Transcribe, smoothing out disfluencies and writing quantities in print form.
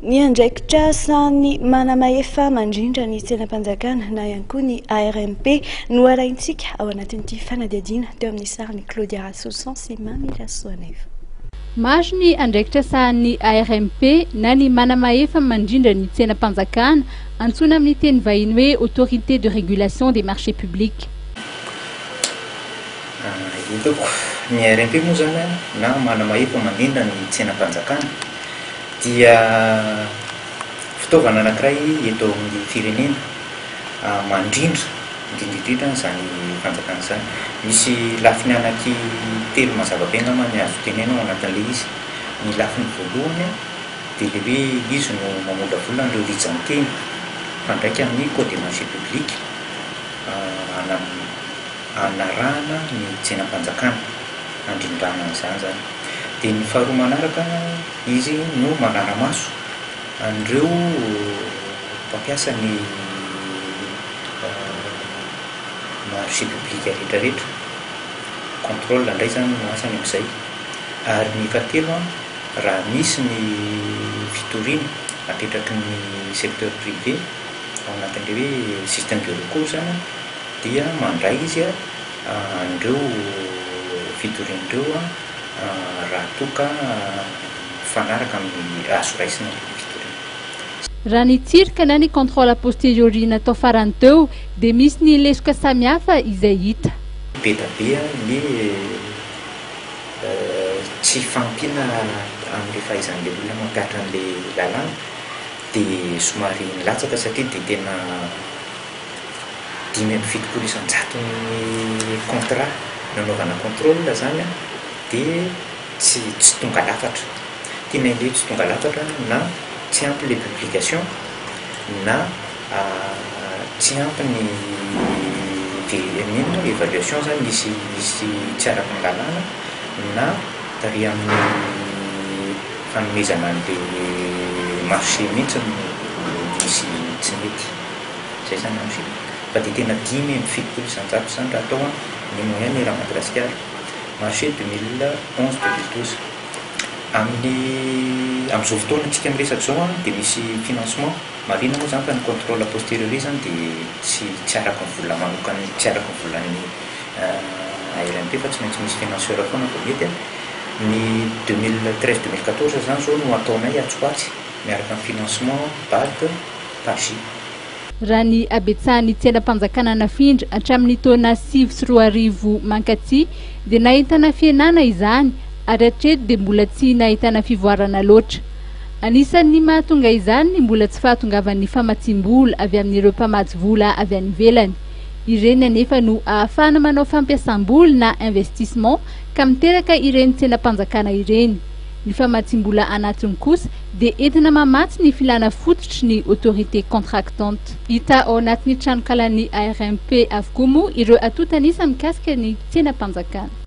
Ny andraikitra sahanin'ny manamahefa mandrindra ny tsenam-panjakana na ihany koa ny ARMP no arahintsika ao anatin'ity fanadihadiana teo amin'ny sarin'i Claudia Rasoson sy Mamy Rasoanaivo. Maro ny andraikitra sahanin'ny ARMP na ny manamahefa mandrindra ny tsenam-panjakana, antsoina amin'ny teny vahiny hoe Autorité de régulation des marchés publics. Hitako, ny ARMP moa izany na manamahefa mandrindra ny tsenam-panjakana dia fitaovana anankiray eto amin'ny firenena mandrindra indrindra indrindra an'izany fanjakana izany. Misy lafiny anaky telo mazava be angamba ny azo tenenina ao anatin'ilay izy. Ny lafiny voalohany dia ilay hoe izy no mamolavola an'ireo rijan-teny mifandraika amin'ny code des marchés publics hanarahana ny tsenam-panjakana, handrindrana an'izany izany. Dia ny faharoa manaraka, izy no manara-maso an'ireo mpampiasa ny marché public rehetrarehetra, contrôle indray izany no asany amin'izay. Ary ny fahatelo, raha misy ny fitoriana apetraky ny secteur privé ao anatin'ilay hoe système de recours izany dia mandray izy an'ireo fitoriana ireo raha toa ka mifanaraka amin'ny azo raisina ilay fitoriana. Raha ny tsirika na ny contrôle a posteriori natao farany teo dia misy ny lesoka samihafa izay hita. Be da be ny tsy fahampiana amin'ilay fahaizan'ilay olona mampihatra an'ilay lalàna dia somary nilatsaka satria dia tena 75 isan-jaton'ny contrat nanaovana contrôle izany dia tsy tsy tonga lafatra. Tiana ilay hoe tsy tonga lafatra na tsy ampy ilay publication na tsy ampy ny inona moa évaluation izany misy misy tsy araka ny lalàna na tary amin'ny fanomezana an'ilay marché mihitsy no misy tsy mety. Izay izany no firy. Fa dia tena 75% izany raha atao ny moyenne eran'i Madagasikara. Marché 2011 2012. Amin'ny amin'izao fotoana antsika miresaka izao dia misy financement. Marihina moa izany fa ny contrôle a posteriori izany dia tsy tsy araka ny vola manokana, tsy araka ny volan'ny ARMP fa tsy maintsy misy financeur foana vao mety. Ny 2013 2014 izany izao no ataonay atsy ho atsy miaraka amin'ny financement BAD. Paris. Raha ny habetsahan'ny tsenam-panjakana nafindra hatramin'ny taona 2009 mankaty dia nahitana fihenana izany ary hatreto dia mbola tsy nahitana fivoarana loatra. Anisan'ny mahatonga izany ny mbola tsy fahatongavan'ny famatsiam-bola avy amin'ireo mpamatsy vola avy any ivelany. Ireny anefa no ahafahana manao fampiasam-bola na investissement ka miteraka ireny tsenam-panjakana ireny. Ny famatsiam-bola anatiny kosa dia entina mamatsy ny filàna fototry ny autorité contractante. Hita ao anatin'ny tranonkalan'ny ARMP avokoa moa ireo antontan'isa mikasika ny tsenam-panjakana.